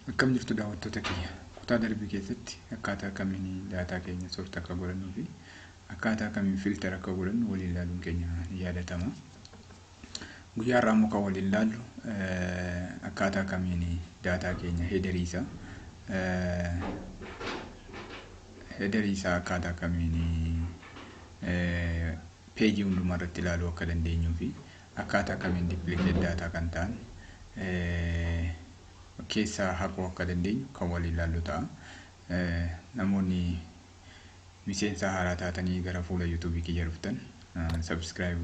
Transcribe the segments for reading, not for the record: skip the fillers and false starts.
Akkam jirtu daawwattoota kiyya? Kutaa darbii keessatti akkaataa kamiin daataa keenya sort akka godhannuu fi akkaataa kamiin filter akka godhannu waliin ilaaluun keenya ni yaadatama. Guyyaa har'aa immoo kan waliin ilaallu akkaataa kamiin daataa keenya headerii isaa akkaataa kamiin peejii hundumaa irratti ilaaluu akka dandeenyuu fi akkaataa kamiin duplicate daataa kan ta'an keessaa haquu akka dandeenyu kan waliin ilaallu ta'a. Namoonni miseensa haaraa taatanii gara fuula YouTubeii kiyya dhuftan, subscribe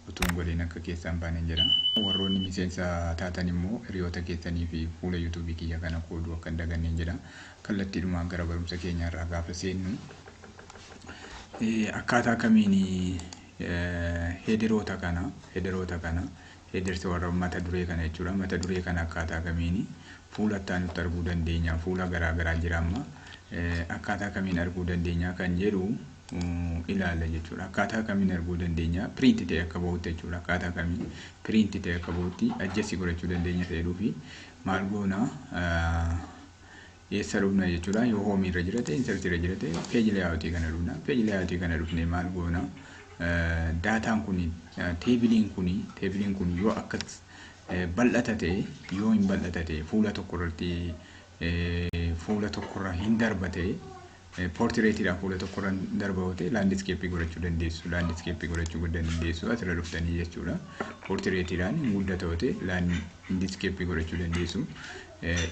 utuu hin godhin akka keessaa hin baaneen jedha. Warroonni miseensa taatan immoo hiriyoota keessanii fi fuula YouTubeii kiyya kana qooduu akka hin daganneen jedha. Kallattiidhumaan gara barumsa keenya irraa gaafa seennu, akkaataa kamiin headeroota kana, headers warra mata duree kana jechuudha. Mata duree kana akkaataa kamiin fuula itti aanutti arguu dandeenya? Fuula garaa garaa jira amma. Akkaataa kamiin arguu dandeenya kan jedhu ilaalla jechuudha. Akkaataa kamiin arguu dandeenya print ta'e akka bahutti jechuudha. Akkaataa kamiin print ta'e akka bahutti adjust godhachuu dandeenya ta'ee fi maal goona, eessa dhufna jechuudha? Yoo homeii irra jira ta'e, insertii irra jira ta'e, page layoutii kana dhufna. Page layoutii kana dhufnee maal goona? Daataan kun, tableiin kun yoo akkas bal'ata ta'e, yoo hin bal'ata ta'e, fuula tokko irratti, fuula tokkorra hin darba ta'e, portraitiidhaan fuula tokkorra hin darba yoo ta'e, landscapeii godhachuu dandeessu. Landscapeii godhachuu dandeessu asirra dhuftanii jechuudha. Portraitiidhaan hin guddata yoo ta'e, landscapeii godhachuu dandeessu.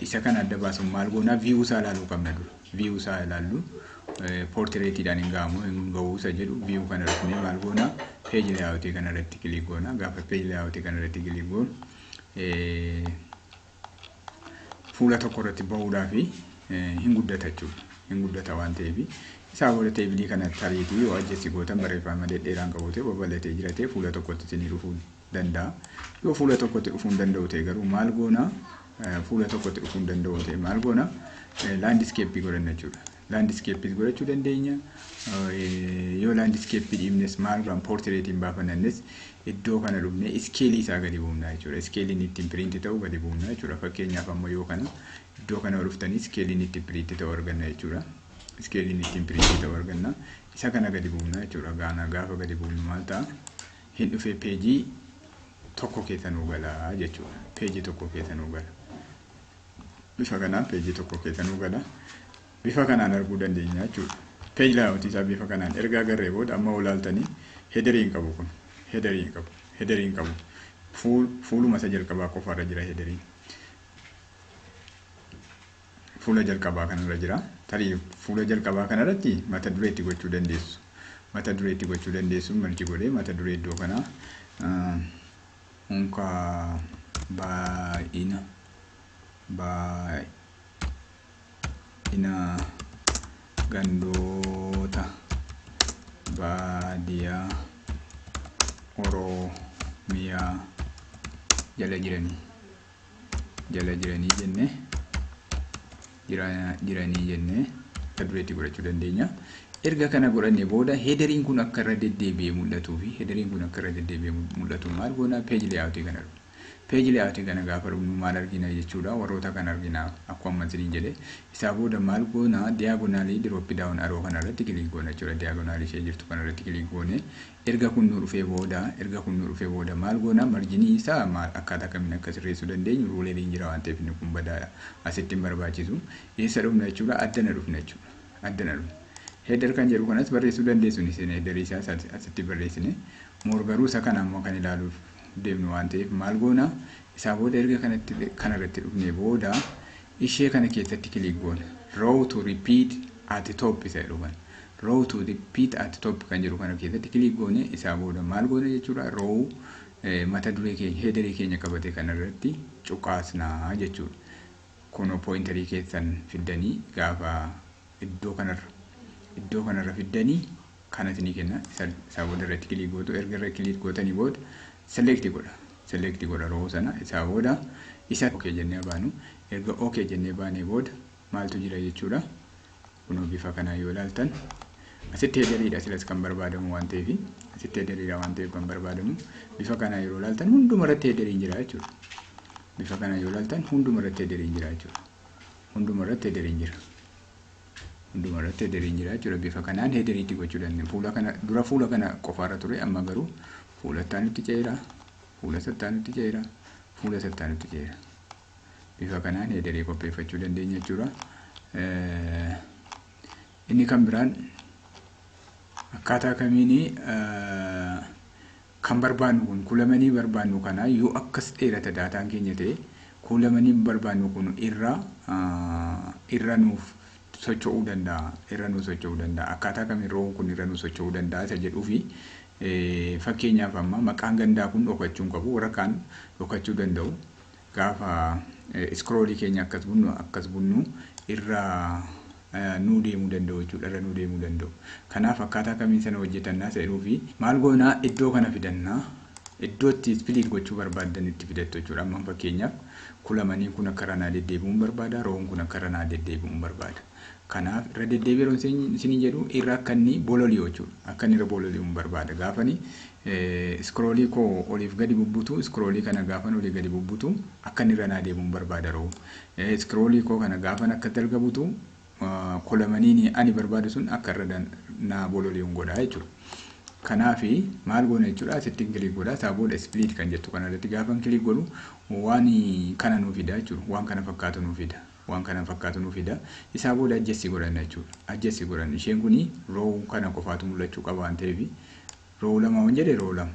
Isa kana adda baasuun maal goonaa? View isaa ilaaluu qabna dura. View isaa ilaallu, portraitiidhaan hin ga'amu hin ga'uu isa jedhu, view kana dhufnee maal goonaa? Page layoutii kana irratti click goona. Gaafa page layoutii kana irratti click goonu, fuula tokko irratti bahuudhaa fi hin guddata jechuudha. Hin guddata waan ta'eef, isaa booda tableii kana tariitii yoo adjust gootan, barreeffama dhedheeraan qabu ta'e, babal'atee jira ta'e, fuula tokkotti isinii dhufuu danda'a. Yoo fuula tokkotti dhufuu hin danda'u ta'e garuu maal goona? Fuula tokkotti dhufuu hin danda'u ta'e maal goona? Landscapeii godhanna jechuudha. Landscapeii godhachuu dandeenya. Yoo landscapeii dhiibnes maal godhan? Portraitiin baafannannes iddoo kana dhufnee scaleii isaa gadi buufna jechuudha. Scaleiin ittiin print ta'u gadi buufna jechuudha. Fakkeenyaaf amma yoo kana iddoo kana dhuftanii scaleiin ittiin print ta'u arganna jechuudha. Scaleiin ittiin print ta'u arganna. Isa kana gadi buufna jechuudha. Gaana gaafa gadi buufnu maal ta'a? Hin dhufee peejii tokko keessa nuu gala jechuudha. Peejii tokko keessa nuu gala. Bifa kanaan peejii tokko keessa nuu gala. Bifa kanaan arguu dandeenya jechuudha. Page layoutii isaa bifa kanaan erga agarree booda, amma olaaltanii headerii hin qabu kun. Headerii hin qabu. Headerii hin qabu. Fuuluma isa jalqabaa qofaarra jira headeriin. Fuula jalqabaa kanarra jira. Tarii fuula jalqabaa kanarratti mata duree itti gochuu dandeessu. Mata duree itti gochuu dandeessu, merge godhee mata duree iddoo kanaa unka baay'ina gandoota baadiyyaa Oromiyaa jala jiranii jennee, mata dureetti godhachuu dandeenya. Erga kana godhannee booda, headeriin kun akka irra deddeebi'ee mul'atuu fi headeriin kun akka irra deddeebi'ee mul'atu maal goona? Page layoutii kana dhufna. Page layoutii kana gaafa dhufnu maal argina jechuudha? Warroota kana argina akkuma amma isiniin jedhe. Isaa booda maal goona? Diagonalii drop down arrow kana irratti click goona jechuudha. Diagonalii ishee jirtu kana irratti click goone, erga kun nu dhufee booda maal goona? Marginii isaa maal akkaataa kamiin akka sirreessuu dandeenyu, ruleriin jira waan ta'eef inni kun badaadha. Asitti hin barbaachisu. Eessa dhufna jechuudha? Addana dhufna jechuudha. Addana dhufna. Header kan jedhu kanas barreessuu dandeessu isin, headerii isaa asitti barreessine. More garuu isa kana ammoo kan ilaaluuf deemnu waan ta'eef maal goona? Isaa booda erga kanatti kanarratti dhufnee booda, ishee kana keessatti click goona. Row to repeat at top isa jedhu kana. Row to repeat at top kan jedhu kana keessatti click goone, isaa booda maal goona jechuudha? Row mata duree keenya, headerii keenya qabate kanarratti cuqaasnaa jechuudha. Kunoo pointerii keessan fiddanii gaafa iddoo kanarra fiddanii kana isinii kenna. Isaa booda irratti click gootu. Erga irra click gootanii booda select godha. Select godha row sana. Isaa booda isa okay jennee baanu. Erga okay jennee baanee booda maaltu jira jechuudha? Kunoo bifa kanaa yoo ilaaltan, asitti headeriidha silas kan barbaadamu waan ta'eef, asitti headeriidha waan ta'eef kan barbaadamu, bifa kanaa yeroo ilaaltan hunduma irratti headeriin jira jechuudha. Bifa kanaa yoo ilaaltan hunduma irratti headeriin jira jechuudha. Hunduma irratti headeriin jira. Hunduma irratti headeriin jira jechuudha. Bifa kanaan headeriitti gochuu dandeenya. Fuula kana dura fuula kana qofaarra ture, amma garuu fuula itti ce'eera. Fuula itti ce'eera. Fuula itti ce'eera. Bifa kanaan headerii qopheeffachuu dandeenya jechuudha. Inni kan biraan akkaataa kamiin kan barbaannu kun columnii barbaannu kana yoo akkas dheerata daataan keenya ta'e, columnii barbaannu kun irra nuuf socho'uu danda'a, irra nuuf socho'uu danda'a, akkaataa kamiin roon kun irra nuuf socho'uu danda'a isa jedhuu fi, fakkeenyaaf amma maqaan gandaa kun dhokachuu hin qabu. Warra kaan dhokachuu danda'u. Gaafa scrollii keenya akkas bunnu irra nuu deemuu danda'u jechuudha, irra nuu deemuu danda'u. Kanaaf akkaataa kamiin sana hojjetannaa jedhuu fi maal goonaa? Iddoo kana fidannaa, iddoo itti split gochuu barbaaddan itti fidattu jechuudha. Amma fakkeenyaaf columniin kun akka irra naa deddeebi'uun barbaada, roon kun akka irra naa deddeebi'uun barbaada. Kanaaf irra deddeebi'ee yeroo isin jedhu irra akka inni bololi'u jechuudha. Akka inni irra bololi'uun barbaada. Gaafani scrollii koo oliif gadi bubbutu, scrollii kana gaafan olii gadi bubbutu akka inni irra naa deemuun barbaada roon. Scrollii koo kana gaafan akka dalga butu columniin ani barbaadu sun akka irra naa bololi'uun godha jechuudha. Kanaafi maal goona jechuudha? Asitti click godha. Isaa booda split kan jettu kanarratti gaafan click godhu waan kana nuu fida jechuudha. Waan kana fakkaatu nuu fida. Waan kana fakkaatu nuu fida. Isaa booda adjust godhanna jechuudha. Adjust godhanna. Isheen kuni row kana qofaatu mul'achuu qaba waan ta'eef, row lama waan jedhe row lama.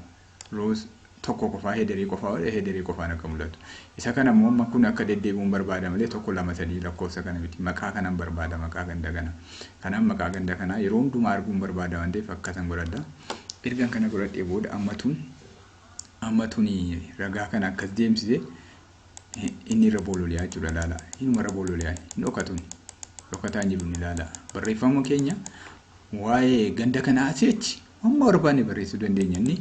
Row tokko qofaa, headerii qofaa, headerii qofaan akka mul'atu. Isa kana immoo amma kun akka deddeebi'uun barbaada malee tokko, lama, sadii lakkoofsa kana miti. Maqaa kanan barbaada, maqaa ganda kana. Kanaaf maqaa ganda kanaa yeroo hundumaa arguun barbaada waan ta'eef akkasan godhadha. Ergan kana godhadhee booda ammatuun ragaa kana akkas deemsise inni irra bololi'aa jechuudha, ilaala. Inuma irra bololi'aa, hin dhokatuun. Dhokataa hin jiru ni ilaala. Barreeffama keenya waa'ee ganda kanaa asii achi hamma barbaanne barreessuu dandeenya, inni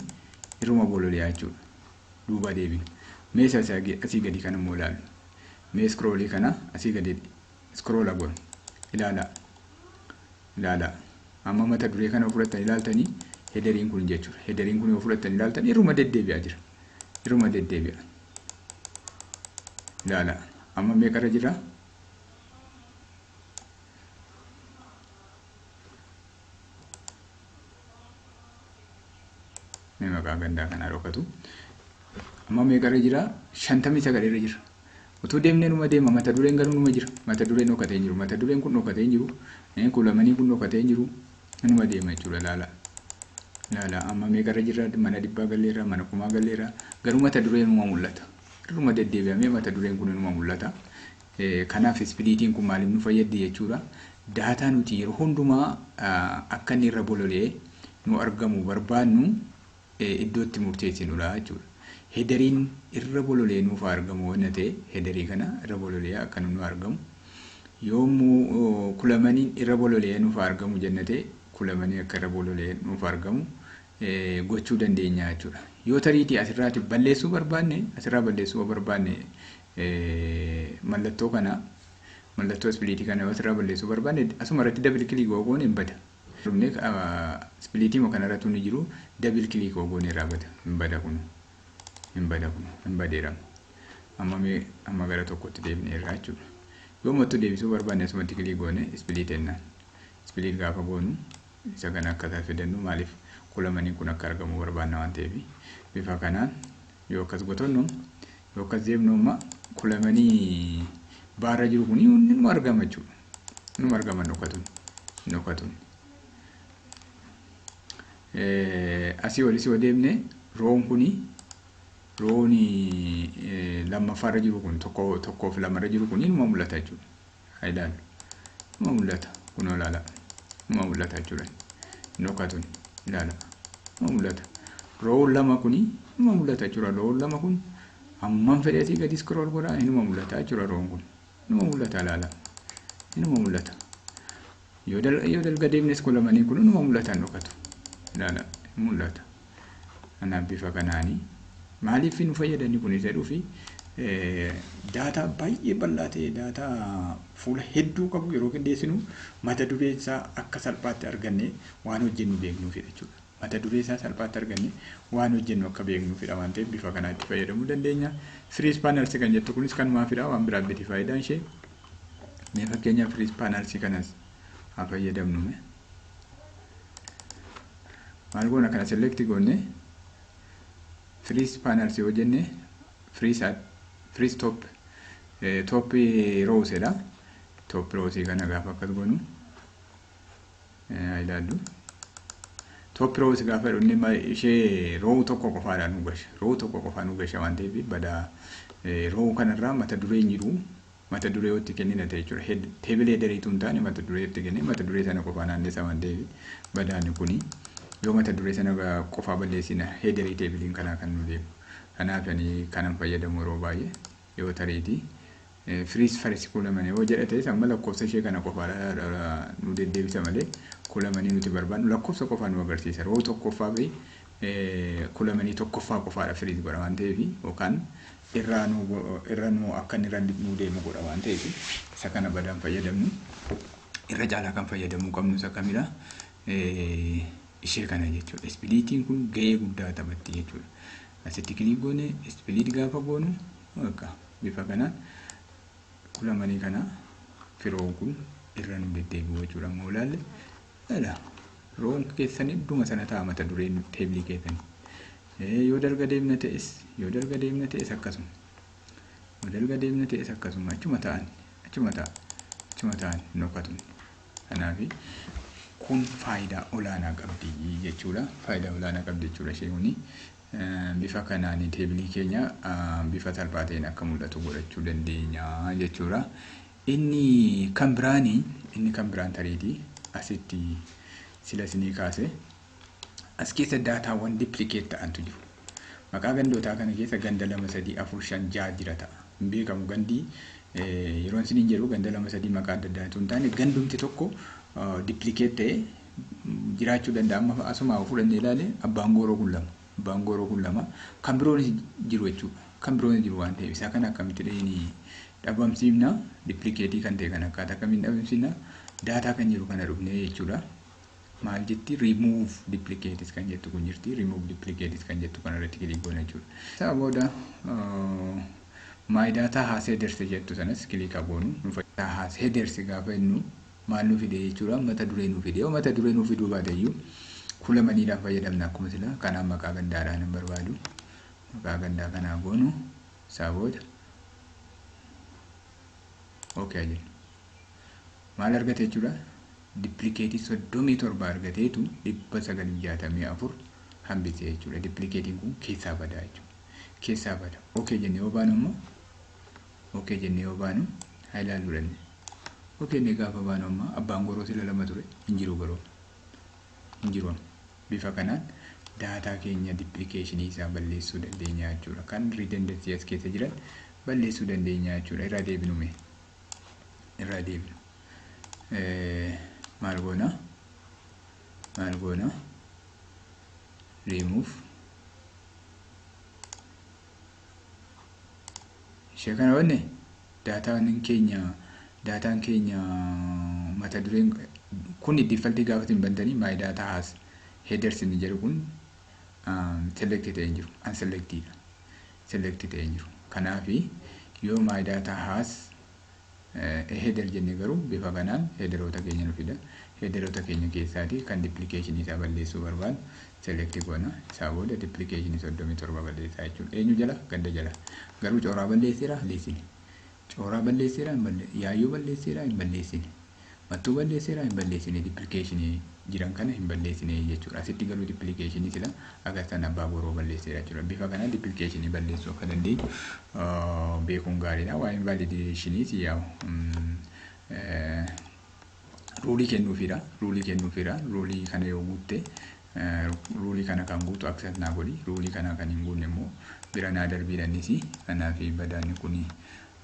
irruma bololi'aa jechuudha. Duuba deebinu. Mee isa asii gadi kana immoo ilaalu. Mee scrollii kana asii gadi scrolla goonu. Ilaala. Ilaala. Amma mata duree kana fudhatanii ilaaltanii headeriin kun jechuudha. Headeriin kun yoo fudhatanii ilaaltan irruma deddeebi'aa jira. Irruma deddeebi'a. Ilaala. Amma meeqarra jira? Mee maqaa gandaa kanaa dhokatu. Amma meeqarra jira? 59 irra jira. Utuu deemnee numa deema, mata dureen garuu numa jira. Mata dureen dhokatee hin jiru. Mata dureen kun dhokatee hin jiru. Columnii kun dhokatee hin jiru. Numa deema jechuudha, ilaala. Ilaala, amma meeqarra jira? Mana dhibbaa galleerra, mana kumaa galleerra. Garuu mata dureen numa mul'ata. Irruma deddeebi'amee mata dureen kun numa mul'ata. Kanaaf splitiin kun maaliif nu fayyaddi jechuudha? Daataa nuti yeroo hundumaa akka inni irra bololi'ee nu argamu barbaannu iddoo itti murteessinudha jechuudha. Headeriin irra bololi'ee nuuf argamu waan ta'e, headerii kana irra bololi'ee akka nu argamu. Yommuu columniin irra bololi'ee nuuf argamu jenna ta'e, columnii akka irra bololi'ee nuuf argamu gochuu dandeenya jechuudha. Yoo tariitii asirraati balleessuu barbaanne, asirraa balleessuu barbaanne, mallattoo kana, mallattoo splitii kana yoo asirraa balleessuu barbaanne, asuma irratti double click goone hin bada. Dhumne splitii kanarratti ni jiru, double click goone irraa bada, hin bada kun, hin bada kun, hin badeera. Amma mee amma gara tokkotti deebinee irraa jechuudha. Yoo mattuu deebisuu barbaanne asumatti click goone split jennaan. Split gaafa goonu isa kana akka fidannu, maaliif? Columniin kun akka argamu barbaanna waan ta'eef, bifa kanaan yoo akkas gotonnu, yoo akkas deemnu, amma columnii baarra jiru kun inni argama jechuudha. Inni argama, dhokatuun dhokatuun. Asii olis yoo deemne rown kuni, rowni lammaffaarra jiru kun, tokko, tokkoof lamarra jiru kun inuma mul'ata jechuudha. Haa ilaallu. Inuma mul'ata. Kunoo ilaala. Inuma mul'ata jechuudha. Dhokatuun ilaala. Inuma mul'ata. Rown lama kuni inuma mul'ata jechuudha. Rown lama kun hammam fedhe asii gadi scroll godhaa inuma mul'ata jechuudha rown kun. Inuma mul'ata, ilaala. Inuma mul'ata. Yoo dalga deemnes columnii kun inuma mul'ata, hin dhokatu. Ilaala, mul'ata. Kanaaf bifa kanaanii maaliif nu fayyadani kun jedhuu fi, daataa baay'ee bal'aa ta'e, daataa fuula hedduu qabu yeroo qindeessinu mata duree isaa akka salphaatti arganne waan hojjennu beeknuufidha jechuudha. Mata duree isaa salphaatti arganne waan hojjennu akka beeknuufidha waan ta'eef bifa kanaatti fayyadamuu dandeenya. Freeze panels kan jettu kunis kanumaafidha, waan biraa miti faayidaan ishee. Mee fakkeenyaaf freeze panelsii kanas haa fayyadamnu mee. Maal goona? Kana select goone, freeze panels yoo jenne, freeze top rows jedha. Top rows kana gaafa akkas goonu haa ilaallu. Top rows gaafa jedhu ishee row tokko qofaadhaan nu gasha. Row tokko qofaa nu gasha waan ta'eef badaa row kanarraa mata dureen jiru mata duree itti kennina ta'e jechuudha. Table headeriitu hin taane mata duree itti kennee mata duree sana qofaa naannessa waan ta'eef badaan kuni yoo mata duree sana qofaa balleessina headerii tableiin kanaa kan nu deemu. Kanaaf ani kanan fayyadamu yeroo baay'ee yoo tariitii freeze first column yoo jedha ta'es amma lakkoofsa ishee kana qofaa nu deddeebisa malee columnii nuti barbaadnu lakkoofsa qofaa nu agarsiisa. Row tokkoffaa fi columnii tokkoffaa qofaadha freeze godha waan ta'eef, yookaan irraa nu irra nu akka inni irra nu deemu godha waan ta'eef isa kana badaan fayyadamnu. Irra caalaa kan fayyadamuu qabnu isa kamidha? Ishee kana jechuudha. Splitiin kun gahee guddaa taphatti jechuudha. Asitti click goone, split gaafa goonu bifa kanaan columnii kana firoon kun irra nu deddeebi'u jechuudha. Amma ilaalle dhala roon keessan idduma sana ta'a mata dureen tableii keessanii. Yoo dalga deemna ta'es akkasuma. Yoo dalga deemna ta'es akkasuma achuma ta'an, achuma ta'a, achuma ta'an hin dhokatu. Kanaaf kun faayidaa olaanaa qabdi jechuudha. Faayidaa olaanaa qabdi jechuudha isheen kuni. Bifa kanaan tableii keenya bifa salphaa ta'een akka mul'atu godhachuu dandeenya jechuudha. Inni kan biraan tariitii asitti sila isinii kaase, as keessa daataawwan duplicate ta'antu jiru. Maqaa gandootaa kana keessa ganda lama, sadii, afur, shan, ja'a jira ta'a. Hin beekamu. Gandii yeroo isiniin jedhu ganda lama sadii maqaa adda addaa hin taane gandumti tokko duplicate ta'ee jiraachuu danda'a. Amma asuma fudhannee ilaale, abbaan gooroo kun lama. Abbaan gooroo kun lama. Kan biroonis jiru jechuudha. Kan biroonis jiru waan ta'eef isaa kana akkamitti dhahini dhabamsiifna? Duplicateii kan ta'e kan akkaataa akkamiin dhabamsiifna? Data kan jiru kana dhufnee jechuudha. Maal jetti? Remove duplicates kan jettu kun jirti. Remove duplicates kan jettu kana irratti click goona jechuudha. Isaa booda my data has headers jettu sanas click goonu. Has headers gaafa jennu maal nu fide jechuudha? Mata duree nu fide. Yoo mata duree nu fiduu baate iyyuu columniidhaan fayyadamna akkuma sila. Kanaaf maqaa gandaadhaan hin barbaadu. Maqaa gandaa kanaa goonu. Isaa booda okay jennu. Maal argate jechuudha? Duplicateii 37 argateetu 964 hambise jechuudha. Duplicateiin kun keessaa badaa jechuudha. Keessaa bada. Okay jennee yoo baanu immoo, okay jennee yoo baanu haa ilaaluu dandeenya. Okay jennee gaafa baanu amma abbaan goroo sila lama ture hin jiru, garuu hin jiru. Bifa kanaan daataa keenya duplicationii isaa balleessuu dandeenya jechuudha. Kan redundancy as keessa jiran balleessuu dandeenya jechuudha. Irraa deebinu mee. Irraa deebinu. Maal goona? Maal goona? Remove. Ishee kana wanne daataan keenya mata dureen kun defaultii gaafa isin bantanii my data has headers inni jedhu kun select ta'ee hin jiru, unselected select ta'ee hin jiru. Kanaafi yoo my data has header jenne garuu bifa kanaan headeroota keenya nu fida. Headeroota keenya keessaati kan duplication isaa balleessuu barbaadu select goona. Isaa booda duplication 37 balleessaa jechuudha. Eenyu jala? Ganda jala. Garuu cooraa balleesseera? Balleessine. Cooraa balleesseera? Yaayyoo balleesseera? Hin balleessine. Mattuu balleesseera? Hin balleessine. Duplication jiran kana hin balleessine jechuudha. Asitti garuu duplication sila agartan abbaa boroo balleesseera jechuudha. Bifa kanaan duplication balleessuu akka dandeenyu beekuun gaariidha. Waa'een validationiis yaa'u ruleii kennuufidha. Ruleii kennuufidha. Ruleii kana yoo guutte, ruleii kana kan guutu access naa godhi. Ruleii kana kan hin guunne immoo bira naa darbiidhanis. Kanaaf badaanni kun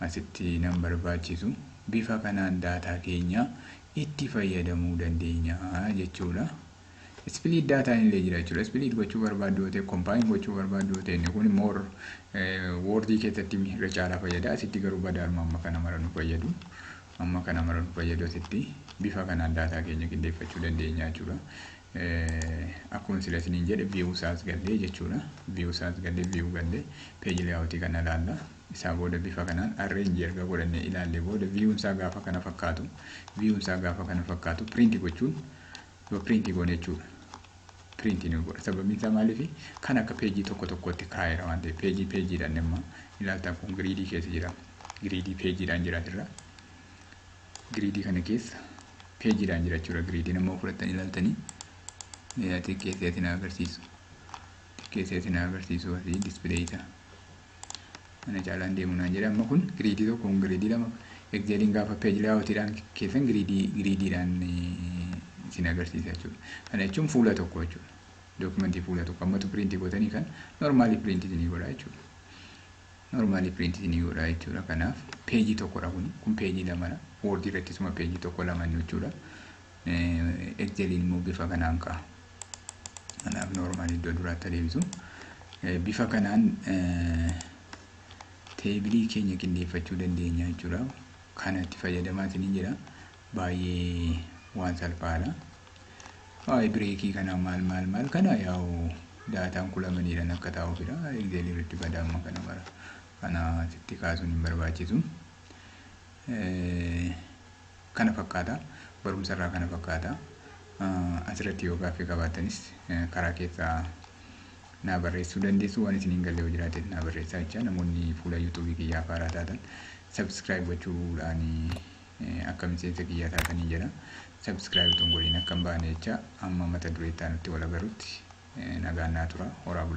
asitti nan barbaachisu. Bifa kanaan daataa keenya itti fayyadamuu dandeenya jechuudha. Split daataan illee jira jechuudha. Split gochuu barbaaddu yoo ta'e, combine gochuu barbaaddu yoo ta'e, inni kun more Wordii keessatti irra caalaa fayyada. Asitti garuu badaanuma amma kana mara nu fayyadu. Amma kana mara nu fayyadu. Asitti bifa kanaan daataa keenya qindeeffachuu dandeenya jechuudha. Akkuma sila isiniin jedhe, view isaas gallee jechuudha. View isaas gallee, view gallee page layoutii kana ilaalla. Isaa booda bifa kanaan arrange erga godhannee ilaallee booda, viewn isaa gaafa kana fakkaatu, viewn isaa gaafa kana fakkaatu, print gochuun yoo print goone jechuudha. Print ni godha. Sababiin isaa maaliif? Kan akka peejii tokko tokkotti kaa'eera waan ta'eef, peejii peejiidhaan amma ilaaltan kun gridii keessa jira. Gridii peejiidhaan jira asirra. Gridii kana keessa peejiidhaan jira jechuudha. Gridiin ammoo fudhattanii ilaaltanii xiqqeessee isin agarsiisu. Xiqqeessee isin agarsiisu asii display isaa. Mana caalaan deemu naan jedha. Amma kun gridii tokko, kun gridii lama. Exceliin gaafa page layoutiidhaan keessan gridii gridiidhaan isin agarsiisa jechuudha. Kana jechuun fuula tokko jechuudha. Documentii fuula tokko ammatu printii gootanii kan normalii printii isinii godha jechuudha. Normalii printii isinii godha jechuudha. Kanaaf peejii tokkodha kun, kun peejii lamadha. Wordii irratti isuma peejii tokko lama jechuudha. Exceliin immoo bifa kanaan ka'a. Kanaaf normalii iddoo duraatti adeemsisu. Bifa kanaan tableii keenya qindeeffachuu dandeenya jechuudha. Kanatti fayyadamaa isiniin jedha. Baay'ee waan salphaadha. Waa'ee breakii kana maal maal maal kana yaa'u dataan columniidhaan akka taa'uufidha. Excelii irratti badaa amma kana mara. Kana sitti kaasuun hin barbaachisu. Kana fakkaata. Barumsa irraa kana fakkaata. Asirratti yoo gaaffii qabaattanis karaa keessaa naa barreessuu dandeessu. Waan isin hin galle yoo jiraate naa barreessaa jecha. Namoonni fuula YouTubeii kiyyaa haaraa taatan subscribe gochuudhaan akka miseensa kiyyaa taatanii jedha. Subscribe utuu hin godhin akka hin baane jecha. Amma mata duree itti aanutti wal agarutti nagaan naa tura, horaa bulaa.